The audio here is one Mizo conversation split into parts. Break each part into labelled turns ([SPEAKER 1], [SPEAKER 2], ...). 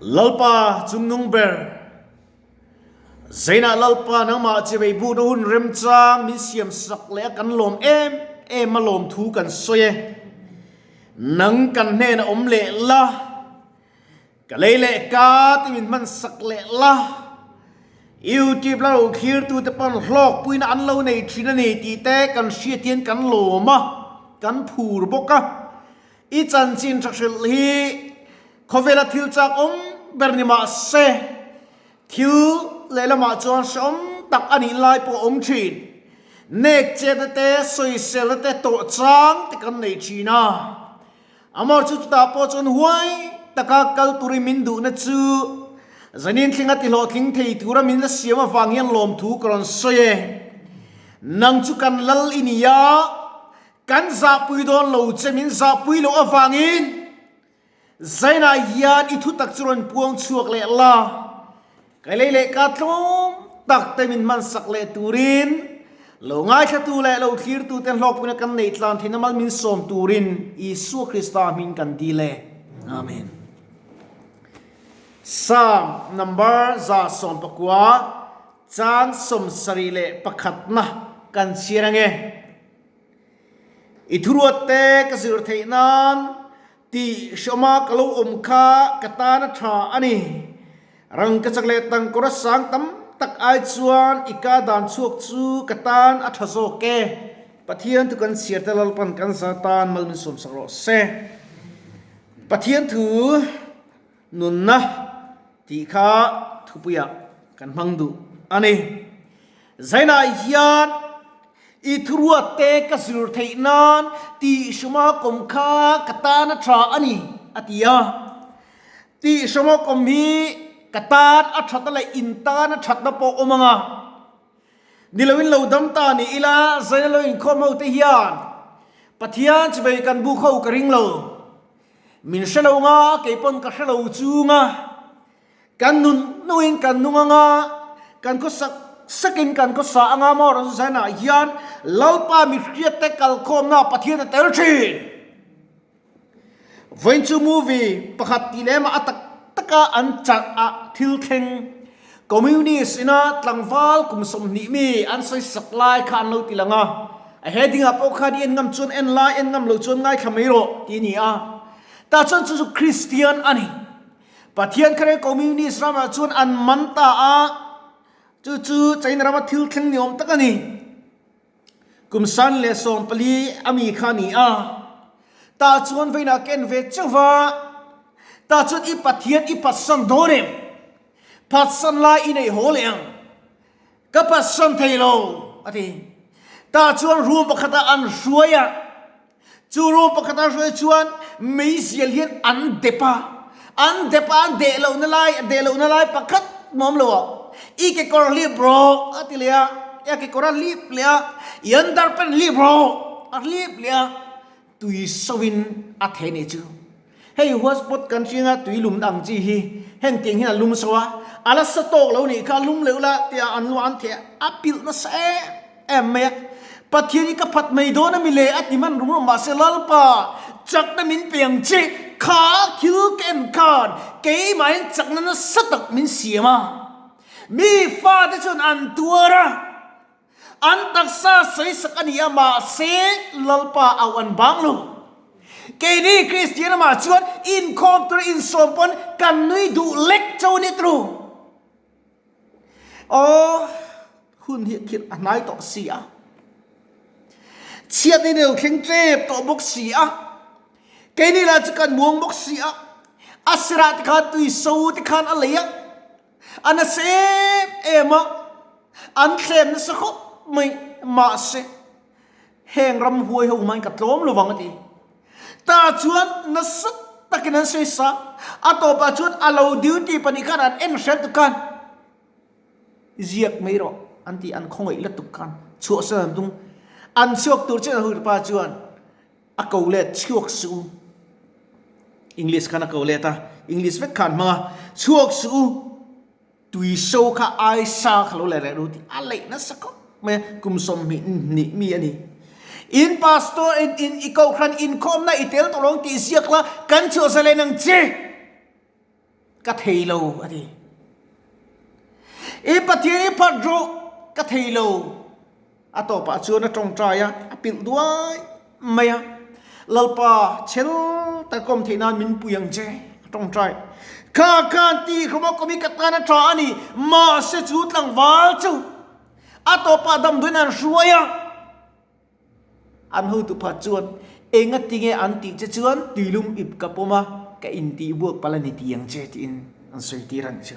[SPEAKER 1] Lalpa chungnung ber, Zainah Lalpa nangmah chivei bukna hun remchang min siam sak leh a kan lawm em em a lawmthu kan sawi e. Nang kan hnenah awm leh la, ka lei leh ka ti min hman sak leh la, YouTube la lo thlirtute pawn hlawkpuina an lo nei thin a ni tih te kan hriat hian kan lawm a, kan phur bawk a. I chanchin tha hrilh hi khawvela thil chak awm ber ni mah se, thil lehlamah chuan hrehawm tak a nih lai pawh a awm thin. Nek chetna te, sawiselna te tawh chang te kan nei thin a. Amor chu chutah pawh chuan huai taka kal turin min duhna chu zanin thlinga tihlawhtling thei tura min la siam avang hian lawmthu ka rawn sawi e. Nang chu kan lal i ni a. Kan zahpui dawn lo che min zahpui loh avangin Zainah hian i thutak chu rawn puang chhuak leh la, ka lei leh ka tlawm tak te min hmansak leh turin lo ngaithlatu leh lo thlirtu ten hlawkpuina kan neih tlan theihna mal min sawm turin Isua Krista hming kan dil e. Amen. Psalm number 119 chang 71na kan chhiar ange. I thuruat te ka zir theih nan tih hrawma ka lo awm kha ka tan a tha a ni. Rang ka chak leh tangkawr a sang tam tak ai chuan i ka dan chhuak chu ka tan a tha zawk e. Pathian thu kan chhiar te Lalpan kan za tan mal min sawmsak rawh se. Pathian thu nunna tih kha thupuiah kan hmang duh a ni. Zainah hian i thuruat te ka zir theih nan tih hruma kawm kha ka tan a tha a ni, a ti a. Tih hruma kawm hi ka tan a thatna leh in tan a thatna pawh awm ang a. Ni loin lo dam ta ni ila Zaina lo inkhawm ho te hian Pathian chivei kan buk ho ka ring lo. Min hre lo nga, kei pawn ka hre lo chung a. Kan nun nuin kan nung anga, kan khaw sak sakin kan khaw sa anga maw rawn zainah hian Lalpa mihriatte kalkhawmna Pathian a tel thin. Vawiin chu movie pakhat tih lem ah a tak taka an charh a thil thleng Communist ina tlangval kum 20 mi an sawi sak lai kha an lo ti lang a, a heading ah pawh khan i en ngam chuan en lai en ngam lo chuan ngaithla mai rawh tih a ni a, tah chuan chu chu Christian a ni. Pathian kha reng Communist ramah chuan an man ta a, chu chu China rama thil thleng ni awm tak a ni. Kum 114 a mi kha a ni a, tah chuan vawiinah ka en ve chauh va, tah chuan i Pathian i phatsan dawn em? Phatsan lai i neih haw leh ang. Ka phatsan thei lo, a ti. Tah chuan room pakhatah an hruai a. Chu room pakhata hruai chuan meizial hian an dep a, an dep a, an deh lohna lai, deh lohna lai pakhat mawm lo a, i kekawr hlip rawh a ti leh a, a kekawr a hlip leh a, i underpant hlip rawh a hlip leh a, tui sovin a thei nih chu. Hei hotspot kan hringa tui lumna ang chi hi heng tiang hian a lum so a, a la sa tawk lo nih kha lum leuh la tia an lu an theh a, a pilh nasa em em mai a. Pathian hi ka phat mai dawn a mi le a ti hman rum rum mahse Lalpa chakna min pe ang che kha thil ka en khan keimahin chakna nasa tak min siam a, mi fate chuan an tuar a, An taksa sawisak a ni a, mahse Lalpa au an bang lo. Keini Kristian ramah chuan inkhawm tur insawm pawn kan nui duh lek cho a ni tru. Aw, hun hi khirh a hnai tawh si a. Chhiatna in alo thleng tlep tawh bawk si a. Keini lah chu kan muang bawk si a. A sirah te khan tui so te khan a lei a. A nasa em em a, an thlem nasa khawp mai, mahse heng ram huai ho hmain ka tlawm lo vang a ti. Tah chuan nasa takin an sawi sa, a tawpah chuan a lo duty pahnih khan an en hrel tuk khan ziak mai rawh an ti, an khawngaih lutuk khan chhuahsan an tum, an chhuak tur chiah an pa chuan A ko let chhuak suh u. English khan a ko let a, English vek khan hmang a, chhuak suh u, tui so kha ai sa kha lo leh reh ru tih a leih nasa khawp mai a, kum 22 mi a ni. In pastor in in i kohhran inkhawmna i tel tawh lo ang tih ziak la, kan chhuah zalen ang che. Ka thei lo, a ti. I Pathian i phat rawh, ka thei lo. A tawpah chuan a tawngtai a, a pilh duai mai a. Lalpa, chhel tak awm theih nan min pui ang che, a tawngtai. Kha khan ti hlawm a kawm hi ka tan a tha a ni, mahse chu tlangval chu a tawpah damdawiin an hruai a. An hotu phat chuan, Engatinge an tih che chuan tuilum ip ka pawm a, ka intih buak palh a ni ti ang che, tiin an sawi tir a nih chu.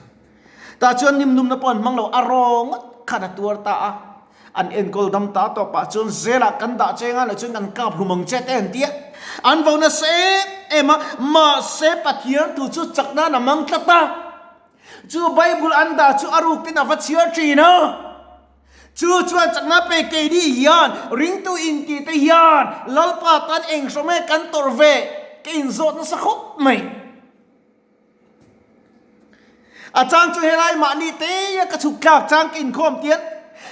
[SPEAKER 1] Tah chuan nimnumna pawh an hmang lo, a raw ngawt khan a tuar ta a. An enkawl dam ta tawpah chuan zelah kan dah che nga loh chuan kan kap hlum ang che te an ti a. An vo nasa em em a, mahse Pathian thu chu chak nan a mang tlat a. Chu Bible an dah chu a ruk ten a va chhiar thin a. Chu chuan chakna pe keini hian ringtu intih te hian Lalpa tan eng hrawm nge kan tawrh ve ka inzawt nasa khawp mai. A chang chu helai mahni teia ka chhuk thlak chang ka inkhawm tian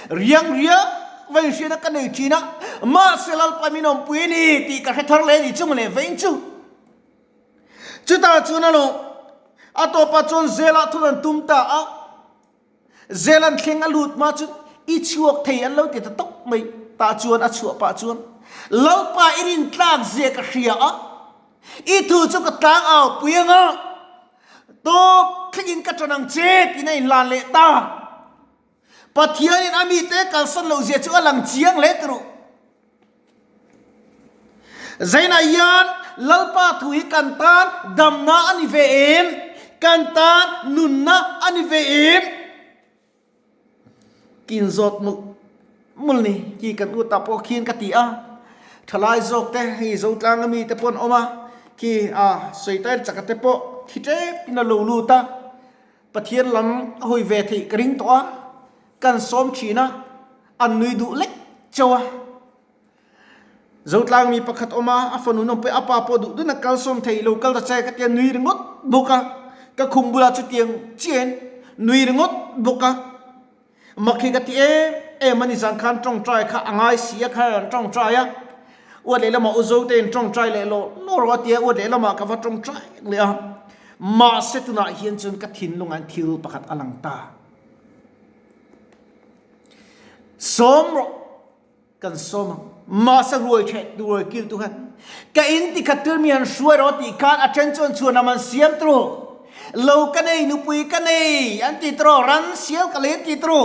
[SPEAKER 1] riang riang va inhriatna ka nei thin a, mahse Lalpa min awmpui a ni tih ka hre thar leh a ni chu mawle vawiin chu. Chutah chuan alawm a tawpah chuan Zela thun an tum ta a. Zel an thleng a lut hma chu i chhuak thei an lo ti ta tawp mai. Tah chuan a chhuah pah chuan, Lalpa i rintlak zia ka hria a, i thu chu ka tlang au pui ang a, tawp thlengin ka ṭan ang che tiin a inlan leh ta. Pathianin a mite kalsan loh zia chu a lang chiang hle ti ruh. Zainah hian Lalpa thu hi kan tan damna a ni ve em? Kan tan nunna a ni ve em? Kin zawt mul mul ni khi kan utah pawh khian ka ti a. Thalai zawk te hei Zotlanga mi te pawh an awm a, khi a sawi chaka te pawh thi tep in a lo lut a. Pathian lam a hawi ve theih ka ring tawh a, kan sawm thin a, an nui duh lek chauh a. Zotlang mi pakhat awm a, a fanu nawm pawh a pa pawh duh dun a kal sawm thei lo kal ta che ka tia nui ringawt bawk a, ka khum bulah chutiang chiahin nui ringawt bawk a. Mak hi ka ti em em a ni zan khan tawngtai kha a ngai si a khan an tawngtai a, uat lehlamah u Zote in tawngtai leh law law rawh a ti a, uat lehlamah ka va tawngtai leh a, mahse tunah hian chuan ka thinlungah hian thil pakhat a lang ta. Sawm rawh. Kan sawm ang. Mahse ruai theh tu ruai kil tu khan ka in ti khat tur mi han hruai rawh tih khan a then chuan chhuanam an siam turu. Lo ka nei, nupui ka nei an ti turu, ran sial ka lei an ti turu.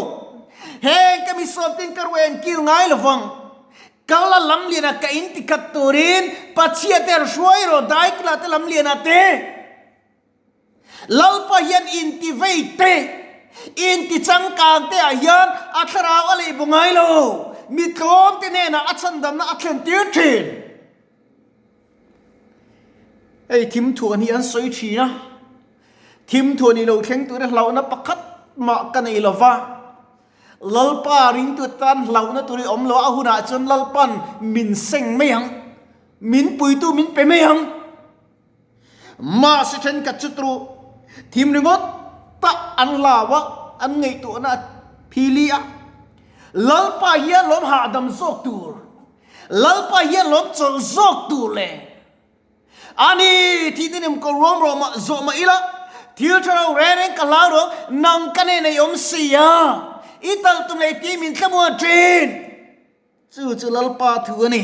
[SPEAKER 1] Heng ka mi sawm tin ka ruai an kil ngai lovang. Kal a lam lianah ka in ti khat turin Pachhia te han hruai rawh Daikila te lam lianah te. Lalpa hian intivei te, intichangkang te ah hian a thlarau a lei bu ngai lo, mi tlawm te hnenah a chhandamna a thlen tir thin. Hei thimthuah hi an sawi thin a, thimthuah nih lo thleng tura hlauhna pakhat mah ka nei lo va, Lalpa ringtu tan hlauhna tur hi awm lo, a hunah chuan Lalpan min seng mai ang, min puitu min pe mai ang. Mahse thenkhat chu tru thim ringawt tak an hlau a, an ngaihtuahna a phili a. Lalpa hi a lawm hahdam zawk tur, Lalpa hi a lawm chawlh zawk tur le. Ani thihna nem ko ruam rawh mah zawh mah ila, thil tha lo reng reng ka hlau rawh, nang ka nen ei awm si a, i talh tum leh i ti min thlamuan thin. Chu chu Lalpa thu a ni.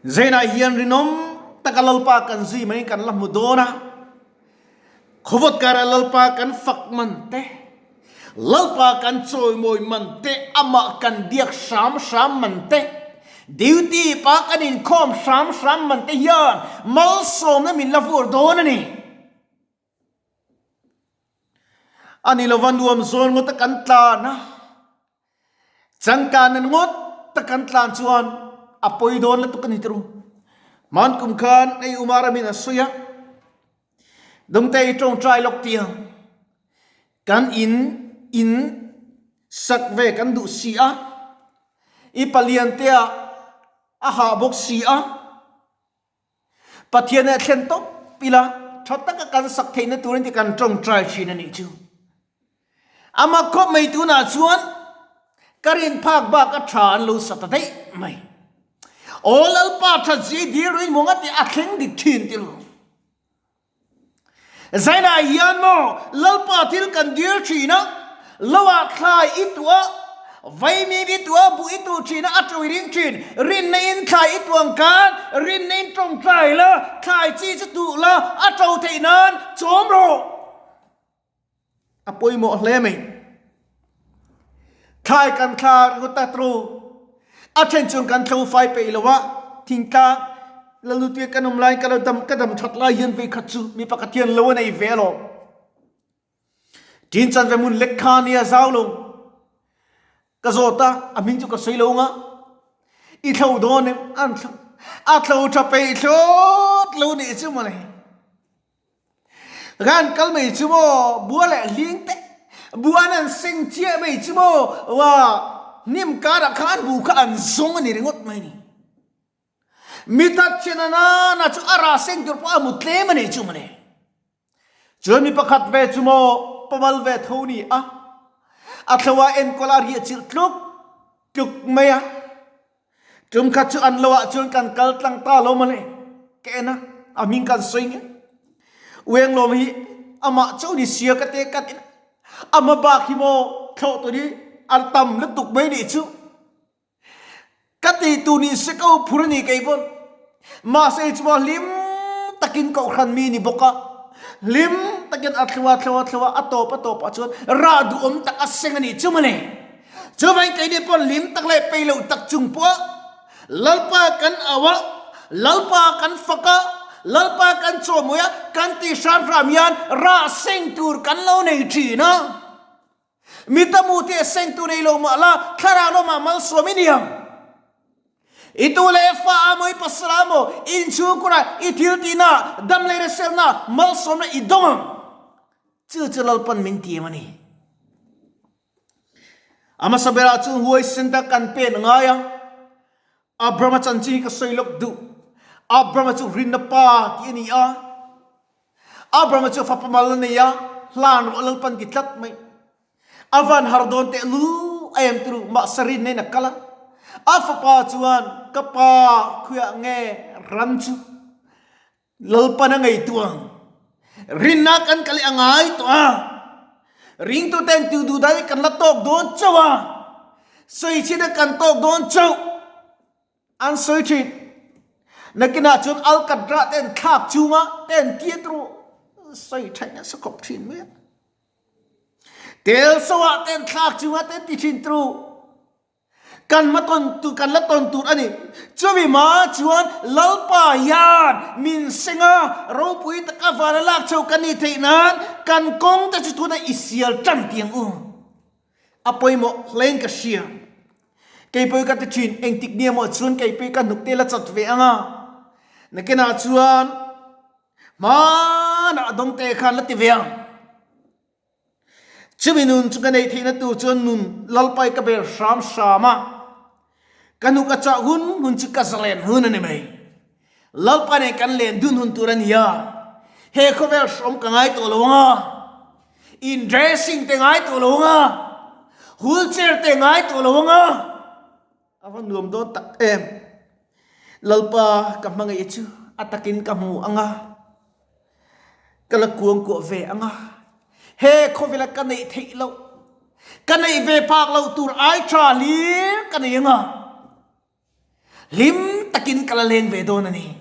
[SPEAKER 1] Zainah hian rinawm taka Lalpa kan zui mai kan la hmu dawn a. Khawvawt karah Lalpa kan fak man te, Lalpa kan chawimawi man te, amah kan biak hram hram man te, duty pa kan inkhawm hram hram man te hian malsawmna min la vur dawn a ni. A ni lova nuam zawn ngawt a kan tlan a, changkan ngawt a kan tlan chuan a pawi dawn lutuk a ni tawh. Hman kum khan hei Umar amin a sawi a, Dawngte i tawngtai lawk tih ang, kan in in sak ve kan duh si a, i palian te ah a hah bawk si a, Pathian ah thlen tawp ila tha taka kan sak theihna turin tih kan tawngtai thin a nih chu. Amah khawp mai tunah chuan ka rin phak bak a tha an lo sa ta daih mai. Aw Lalpa that zia i dil ruih maw nga tih a thleng dik thin ti lo. Zainah hian maw Lalpa thil kan dil thin a, Loah thlai i tuah, vaimim i tuah, buh i tuh thin a, a to i ring thin. Rinna in thlai i tuang khan, rinna in tawngtai la, thlai chi chu tuh la, a to theih nan chawm rawh. A pawimawh hle mai. Thlai kan thla ringawt ta tru. A then chuan kan thlo fai peih lo a, thingtlang Lalnutia kan awm laiin ka lo dam ka dam that lai hian vei khat chu mi pakhat hian lo a nei ve alawm. Tin chan ve hmun lek kha nia zau lo. Ka zawt a, a hming chu ka sawi lo nga. I thlo dawn em? An thlo. A thlo tha peih thlawt lo nih chu mawle. Ran kal mai chu maw bua leh hling te buan an seng chiah mai chu maw wa hnim karah khan bu kha an zawng a ni ringawt mai ni. Mi that chhe na nana chu a rah seng tur pawh a mu tlem a ni chu mawle. Chuan mi pakhat ve chu maw pamal ve tho ni a, a thlo a enkawl a riah chilh tluk tluk mai a. Tum khat chu an lo ah chuan kan kal tlang ta lo mawle, ka en a, a hming kan sawi nge. Uenglawm hi amah chauh ni sia ka te kan en a, ama bak hi maw thlawh tur hi a tam lutuk mai nih chu. Ka tih tur ni se ka u phur a ni kei pawn. Mahse chuan hlim takin kohhran mi ni bawk a, hlim takin a thlu a thlu a thlu a, a tawp a tawp ah chuan rah duhawm tak a seng a nih chu mawle. Chuvangin keini pawh hlim tak leh peih loh tak chung pawh Lalpa kan au a, Lalpa kan fak a, Lalpa kan chawhmawih a, kan tih hram hram hian rah seng tur kan lo nei thin a. Mi tamu te seng tur nei lo mah la, thlarau lamah malsawm i ni ang. I tu leh fa a maw, i pasal a maw, i inchhungkur a, i thil tihna, dam leh hriselna, malsawmna i dawng ang. Chu chu Lalpan min tiam a ni. A hmasa berah chuan huaisen tak kan pen a ngai a, Abrahama chanchin hi ka sawi lawk duh. Abrahama chu rinna pa tih a ni a, Abrahama chu fapa mal a nei a, hlan rawh Lalpan ti tlat mai. A van har dawn teh lu a em turu, mahse rinna in a kal a. A fapa chuan, Ka pa, khuiah nge ram chu? Lalpan a ngaihtuah ang. Rinna kan kal i a ngai tawh a. Ringtuten tu duh dan hi kan la tawk dawn chauh a. Sawichhina kan tawk dawn chauh. An sawi thin. Nakinah chuan Alkatra te an thlak chunga te an tiat ru. Sawi thaih nasa khawp thin mai a. Tel soah te an thlak chunga te an ti thin tru. Kan hma tawn tur, kan la tawn tur a ni. Chumi hma chuan Lalpa hian min seng a, ropui taka vana lak chho kan nih theih nan kan kawng te chu tunah i sial tan tiang u. A pawimawh hlein ka hria. Keipawh ka ti thin, engtik nia maw chuan keipawh ka hnuk te la chat ve ang a. Nakinah chuan hmanah a dawng te khan la ti ve ang. Chumi nun chu ka neih theihna tur chuan nun Lalpai ka bel hram hram a, ka hnuk a chah hun hun chu ka zalen hun a ni mai. Lalpa nen kan len dun hun tur a ni a, he khawvel hrawm ka ngai tawh lo ang a, in dressing te ngai tawh lo ang a, wheelchair te ngai tawh lo ang a, A va nuam dawn tak em? Lalpa ka hmangaih chu a takin ka hmu ang a, ka la kuangkuah ve ang a. He khawvela ka neih theih loh, ka neih ve phak loh tur ai tha hlir ka nei ang a, hlim takin ka la leng ve dawn a ni.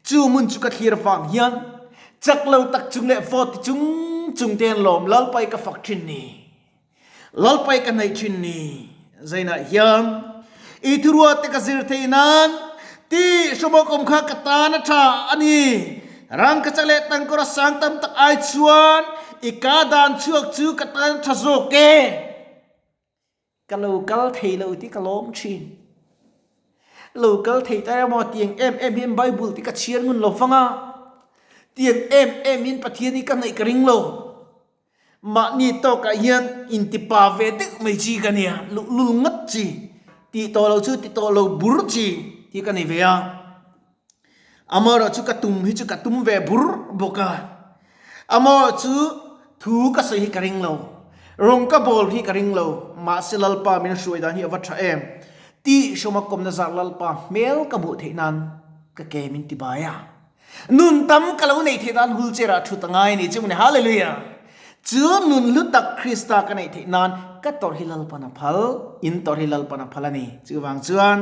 [SPEAKER 1] Chu hmun chu ka thlir vang hian chak lo tak chung leh vote ti chung chung te hian lawm Lalpa i ka fak thin ni. Lalpai ka hnaih thin ni. Zainah hian i thuruat te ka zir theih nan ti hrawmawk awm kha ka tan a tha a ni. Rangkachak leh tangkawr a sang tam tak ai chuan i ka dan chhuak chu ka tan a tha zawk e. Ka lo kal thei lo tih ka lawm thin. Lo kal thei ta emaw tiang em em hian Bible tih ka chhiar ngun lo vang a, tiang em em in Pathian hi ka hnaih ka ring lo. Mahni tawkah hian intipa ve deuh mai chi ka nia, luhlul ngat chi, tih tawh lo chu ti tawh lo bur chi hi ka ni ve a. Amaherawh chu ka tum hi chu ka tum ve bur bawk a. Amaherawh chu thu ka sawi hi ka ring lo, rawng ka bawl hi ka ring lo, mahse Lalpa min hruai dan hi a va tha em. Tih hrawma kawmna zar Lalpa hmel ka hmuh theih nan ka ke min ti bai a. Nun tam ka lo neih theih nan wheelchair ah thut a ngai a ni chu mawni. Hallelujah! Chu nun hlu tak Krista ka neih theih nan ka tawrh hi Lalpan a phal, in tawrh hi Lalpan a phal a ni. Chuvang chuan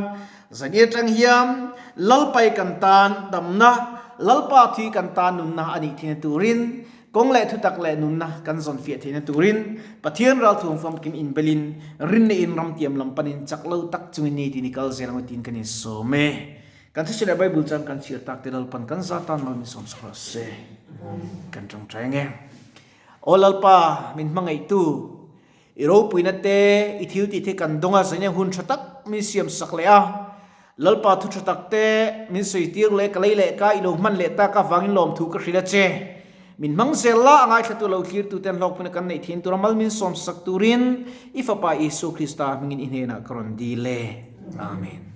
[SPEAKER 1] zan atang hian Lalpai kan tan damna, Lalpa thi kan tan nunna a nih theihna turin, kawng leh thutak leh nunna kan zawn fiah theihna turin Pathian ralthuam famkim inbelin rinna in ramtiam lam panin chak lo tak chungin ni tin i kal zel ang u tiin kan insawm e. Kan thisen leh Bible chuan kan chhiar tak te Lalpan kan za tan mal min sawm sak rawh se. Kan tawngtai ange. Aw Lalpa, min hmangaihtu, i ropuina te, i thil tih te kan dawng a, zaina hun tha tak min siam sak leh a. Lalpa thu tha tak te min sawi tir leh ka lei leh ka i lo hman leh tak avangin lawmthu ka hrilh a che. Min hmang zel la, a ngaithlatu lo thlirtu ten hlawkpuna kan neih thin tura mal min sawm sak turin i Fapa Isua Krista hmingin i hnenah ka rawn dil e. Amen.